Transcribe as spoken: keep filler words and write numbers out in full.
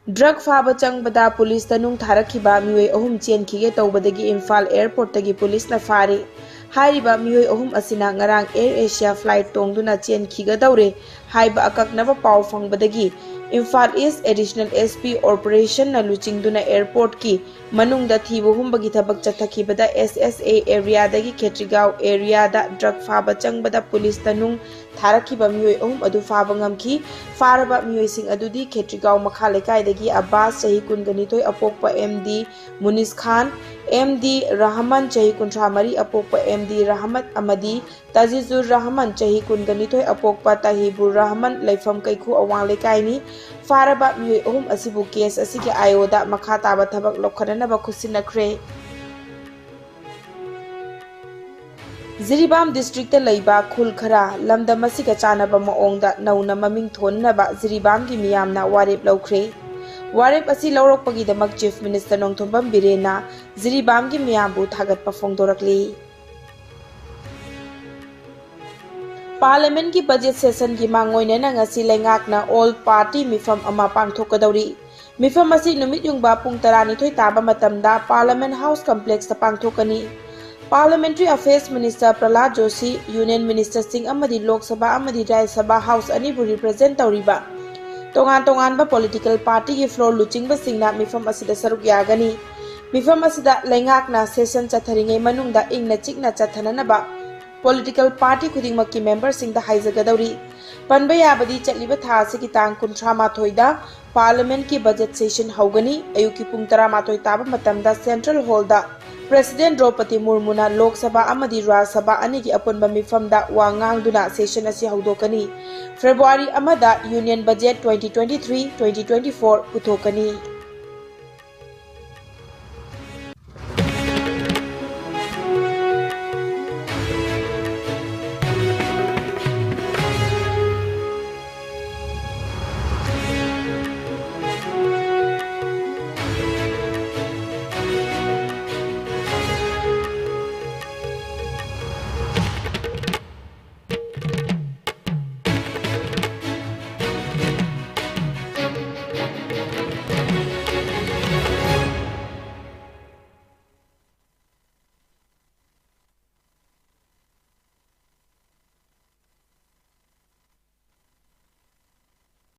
Drug ꯐꯥꯕ ꯆꯪꯕꯗ ꯄꯨꯂꯤꯁꯇ ꯅꯨꯡ ꯊꯥꯔꯛꯈꯤꯕ ꯃꯤꯑꯣꯏ ꯑꯍꯨꯝ ꯆꯦꯟꯈꯤꯒꯦ ꯇꯧꯕꯗꯒꯤ ꯏꯝꯐꯥꯜ ꯑꯦꯌꯔꯄꯣꯔꯠꯇꯒꯤ ꯄꯨꯂꯤꯁꯅ ꯐꯥꯔꯤ꯫ ꯍꯥꯏꯔꯤꯕ ꯃꯤꯑꯣꯏ ꯑꯍꯨꯝ ꯑꯁꯤꯅ ꯉꯔꯥꯡ ꯑꯦꯌꯔ ꯑꯦꯁꯤꯌꯥ ꯐ꯭ꯂꯥꯏꯠ ꯇꯣꯡꯗꯨꯅ ꯆꯦꯟꯈꯤꯒꯗꯧꯔꯦ ꯍꯥꯏꯕ ꯑꯀꯛꯅꯕ ꯄꯥꯎ ꯐꯪꯕꯗꯒꯤ ꯏꯝꯐꯥꯜ ꯏꯁ ꯑꯦꯗꯤꯁꯅꯦꯜ ꯑꯦꯁ ꯄꯤ ꯑꯣꯄꯔꯦꯁꯟꯅ ꯂꯨꯆꯤꯡꯗꯨꯅ ꯑꯦꯌꯔꯄꯣꯔꯠꯀꯤ ꯃꯅꯨꯡꯗ ꯊꯤꯕ ꯍꯨꯝꯕꯒꯤ ꯊꯕꯛ ꯆꯠꯊꯈꯤꯕꯗ ꯑꯦꯁ ꯑꯦꯁ ꯑꯦ ꯑꯦꯔꯤꯌꯥꯗꯒꯤ ꯈꯦꯇ꯭ꯔꯤꯒꯥꯎ ꯑꯦꯔꯤꯌꯥꯗ ꯗ꯭ꯔꯒ ꯐꯥꯕ ꯆꯪꯕꯗ ꯄꯨꯂꯤꯁꯇ ꯅꯨꯡ ꯊꯥꯔꯛꯈꯤꯕ ꯃꯤꯑꯣꯏ ꯑꯍꯨꯝ ꯑꯗꯨ ꯐꯥꯕ ꯉꯝꯈꯤ꯫ ꯐꯥꯔꯕ ꯃꯤꯑꯣꯏꯁꯤꯡ ꯑꯗꯨꯗꯤ ꯈꯦꯇ꯭ꯔꯤꯒꯥꯎ ꯃꯈꯥ ꯂꯩꯀꯥꯏꯗꯒꯤ ꯑꯕꯥꯁ, ꯆꯍꯤ ꯀꯨꯟꯒ ꯅꯤꯊꯣꯏ ꯑꯄꯣꯛꯄ, ꯑꯦꯝ ꯗꯤ ꯃꯨꯅꯤꯁ ꯈꯥꯟ, ꯑꯦꯝ ꯗꯤ ꯔꯍꯃꯟ, ꯆꯍꯤ ꯀꯨꯟꯊ꯭ꯔꯥ ꯃꯔꯤ ꯑꯄꯣꯛꯄ, ꯑꯦꯝ ꯗꯤ ꯔꯍꯃꯠ ꯑꯃꯗꯤ ꯇꯥꯖꯤꯖꯨꯔ ꯔꯍꯃꯟ, ꯆꯍꯤ ꯀꯨꯟꯒ ꯅꯤꯊꯣꯏ ꯑꯄꯣꯛꯄ ꯇꯥꯍꯤꯕꯨꯔ ꯔꯍꯃꯟ, ꯂꯩꯐꯝ ꯀꯩꯈꯨ ꯑꯋꯥꯡ ꯂꯩꯀꯥꯏꯅꯤ꯫ ꯐꯥꯔꯕ ꯃꯤꯑꯣꯏ ꯑꯍꯨꯝ ꯑꯁꯤꯕꯨ ꯀꯦꯁ ꯑꯁꯤꯒꯤ ꯑꯥꯏ ꯑꯣꯗ ꯃꯈꯥ ꯇꯥꯕ ꯊꯕꯛ ꯂꯧꯈꯠꯅꯅꯕ ꯈꯨꯠꯁꯤꯟꯅꯈ꯭ꯔꯦ꯫ ꯖꯤꯔꯤꯕꯥꯝ ꯗꯤꯁꯇ꯭ꯔꯤꯛꯇ ꯂꯩꯕ ꯈꯨꯜ ꯈꯔ ꯂꯝꯗꯝ ꯑꯁꯤꯒ ꯆꯥꯟꯅꯕ ꯃꯑꯣꯡꯗ ꯅꯧꯅ ꯃꯃꯤꯡ ꯊꯣꯟꯅꯕ ꯖꯤꯔꯤꯕꯥꯝꯒꯤ ꯃꯤꯌꯥꯝꯅ ꯋꯥꯔꯦꯞ ꯂꯧꯈ꯭ꯔꯦ꯫ ꯋꯥꯔꯦꯞ ꯑꯁꯤ ꯂꯧꯔꯛꯄꯒꯤꯗꯃꯛ ꯆꯤꯐ ꯃꯤꯅꯤꯁꯇꯔ ꯅꯣꯡꯊꯣꯝꯕꯝ ꯕꯤꯔꯦꯟꯅ ꯖꯤꯔꯤꯕꯥꯝꯒꯤ ꯃꯤꯌꯥꯝꯕꯨ ꯊꯥꯒꯠꯄ ꯐꯣꯡꯗꯣꯔꯛꯂꯤ꯫ ꯄꯥꯔꯂꯤꯌꯥꯃꯦꯟꯠꯀꯤ ꯕꯖꯦꯠ ꯁꯦꯁꯟꯒꯤ ꯃꯥꯡꯑꯣꯏꯅꯅ ꯉꯁꯤ ꯂꯩꯉꯥꯛꯅ ꯑꯣꯜ ꯄꯥꯔꯇꯤ ꯃꯤꯐꯝ ꯑꯃ ꯄꯥꯡꯊꯣꯛꯀꯗꯧꯔꯤ꯫ ꯃꯤꯐꯝ ꯑꯁꯤ ꯅꯨꯃꯤꯠ ꯌꯨꯡꯕ ꯄꯨꯡ ꯇꯔꯥꯅꯤꯊꯣꯏ ꯇꯥꯕ ꯃꯇꯝꯗ ꯄꯥꯔꯂꯤꯌꯥꯃꯦꯟꯠ ꯍꯥꯎꯁ ꯀꯝꯄ꯭ꯂꯦꯛꯁꯇ ꯄꯥꯡꯊꯣꯛꯀꯅꯤ꯫ ꯄꯥꯔꯂꯤꯌꯥꯃꯦꯟꯇꯔꯤ ꯑꯐꯦꯌꯔꯁ ꯃꯤꯅꯤꯁꯇꯔ ꯄ꯭ꯔꯍꯂꯥꯗ ꯖꯣꯁꯤ, ꯌꯨꯅꯤꯌꯟ ꯃꯤꯅꯤꯁꯇꯔꯁꯤꯡ ꯑꯃꯗꯤ ꯂꯣꯛ ꯁꯚꯥ ꯑꯃꯗꯤ ꯔꯥꯖ꯭ꯌ ꯁꯚꯥ ꯍꯥꯎꯁ ꯑꯅꯤꯕꯨ ꯔꯤꯄ꯭ꯔꯖꯦꯟꯠ ꯇꯧꯔꯤꯕ ꯇꯣꯉꯥꯟ ꯇꯣꯉꯥꯟꯕ ꯄꯣꯂꯤꯇꯤꯀꯦꯜ ꯄꯥꯔꯇꯤꯒꯤ ꯐ꯭ꯂꯣꯔ ꯂꯨꯆꯤꯡꯕꯁꯤꯡꯅ ꯃꯤꯐꯝ ꯑꯁꯤꯗ ꯁꯔꯨꯛ ꯌꯥꯒꯅꯤ꯫ ꯃꯤꯐꯝ ꯑꯁꯤꯗ ꯂꯩꯉꯥꯛꯅ ꯁꯦꯁꯟ ꯆꯠꯊꯔꯤꯉꯩ ꯃꯅꯨꯡꯗ ꯏꯪꯅ ꯆꯤꯛꯅ ꯆꯠꯊꯅꯅꯕ ꯄꯣꯂꯤꯇꯤꯀꯦꯜ ꯄꯥꯔꯇꯤ ꯈꯨꯗꯤꯡꯃꯛꯀꯤ ꯃꯦꯝꯕꯔꯁꯤꯡꯗ ꯍꯥꯏꯖꯒꯗꯧꯔꯤ꯫ ꯄꯟꯕ ꯌꯥꯕꯗꯤ ꯆꯠꯂꯤꯕ ꯊꯥ ꯑꯁꯤꯒꯤ ꯇꯥꯡ ꯀꯨꯟꯊ꯭ꯔꯥ ꯃꯥꯊꯣꯏꯗ ꯄꯥꯔꯂꯤꯌꯥꯃꯦꯟꯠꯀꯤ ꯕꯖꯦꯠ ꯁꯦꯁꯟ ꯍꯧꯒꯅꯤ꯫ ꯑꯌꯨꯛꯀꯤ ꯄꯨꯡ ꯇꯔꯥꯃꯥꯊꯣꯏ ꯇꯥꯕ ꯃꯇꯝꯗ ꯁꯦꯟꯇ꯭ꯔꯦꯜ ꯍꯣꯜꯗ ꯄ꯭ꯔꯦꯁꯤꯗꯦꯟꯠ ꯗ꯭ꯔꯧꯄꯗꯤ ꯃꯨꯔꯃꯨꯅ ꯂꯣꯛ ꯁꯚꯥ ꯑꯃꯗꯤ ꯔꯥꯖ꯭ꯌ ꯁꯚꯥ ꯑꯅꯤꯒꯤ ꯑꯄꯨꯟꯕ ꯃꯤꯐꯝꯗ ꯋꯥ ꯉꯥꯡꯗꯨꯅ ꯁꯦꯁꯟ ꯑꯁꯤ ꯍꯧꯗꯣꯛꯀꯅꯤ꯫ ꯐꯦꯕ꯭ꯔꯨꯋꯥꯔꯤ ꯑꯃꯗ union budget twenty twenty three, twenty twenty four ꯄꯨꯊꯣꯛꯀꯅꯤ꯫